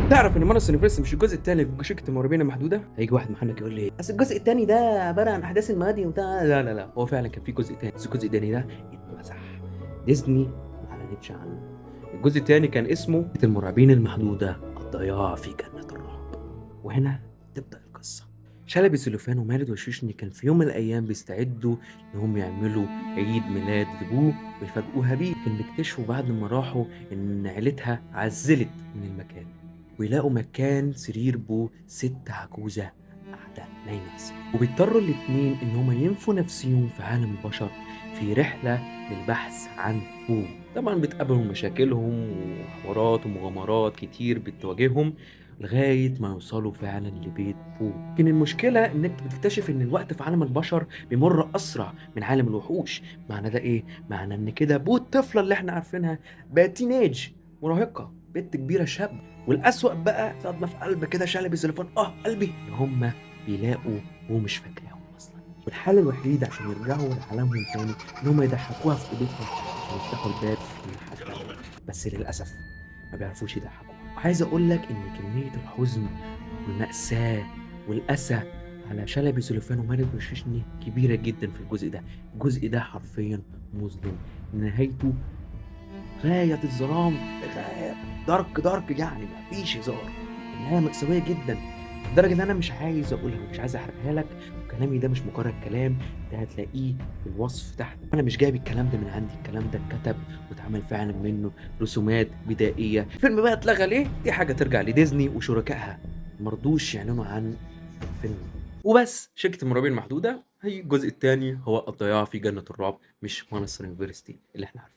تعرف ان Monsters University مش الجزء الثاني في شركة المرعبين المحدوده؟ هيجي واحد محنك يقول لي اصل الجزء الثاني ده عبارة عن احداث الماضي وبتاع. لا لا لا، هو فعلا كان في جزء ثاني، بس الجزء الثاني ده اتمسح، ديزني ما اعلنتش عنه. الجزء الثاني كان اسمه المرعبين المحدوده الضياع في جنة الرعب. وهنا تبدا القصه. شلبي سلوفان ومالد وشوشني كان في يوم من الايام بيستعدوا انهم يعملوا عيد ميلاد لبوه ويفاجئوها بيه، لكن اكتشفوا بعد ما راحوا ان عيلتها عزلت من المكان، ويلاقوا مكان سرير بو ست عجوزة قاعدة نايمة على السرير. وبيضطروا الاتنين إن هما ينفوا نفسيهم في عالم البشر في رحلة للبحث عن بو. طبعا بتقابلهم مشاكلهم وحوارات ومغامرات كتير بتواجههم لغاية ما يوصلوا فعلا لبيت بو. لكن المشكلة إنك بتكتشف إن الوقت في عالم البشر بيمر أسرع من عالم الوحوش. معنى ده إيه؟ معنى إن كده بو الطفلة اللي إحنا عارفينها بقت teenage، مراهقة، بنت كبيرة شاب. والأسوأ بقى صدمة في قلب كده شلبي سليفان، قلبي، إن هما بيلاقوا بو مش فاكراهم أصلا. والحل الوحيد عشان يرجعوا لعالمهم تاني إن هما يضحكوها في أوضتها عشان يفتحوا الباب الناحية التانية، بس للأسف ما بيعرفوش يضحكوها. وعايز أقول لك إن كمية الحزن والمأساة والأسى على شلبي سلوفان ومالك وشيشني كبيرة جدا في الجزء ده. الجزء ده حرفيا مظلم، نهايته غاية الظلام، غاية دارك دارك، يعني مفيش هزار. النهاية مأساوية جدا لدرجة إن أنا مش عايز أقولها ومش عايز أحرقها لك، وكلامي ده مش مجرد كلام، ده هتلاقيه في الوصف تحت. أنا مش جايب الكلام ده من عندي، الكلام ده اتكتب واتعمل فعلا منه رسومات بدائية. الفيلم بقى اتلغى ليه؟ دي حاجة ترجع لديزني وشركائها، مرضوش يعلنوا عن الفيلم. وبس شركة المرعبين المحدودة هي الجزء الثاني هو الضياع في جنة الرعب، مش Monsters University اللي احنا عارفينه.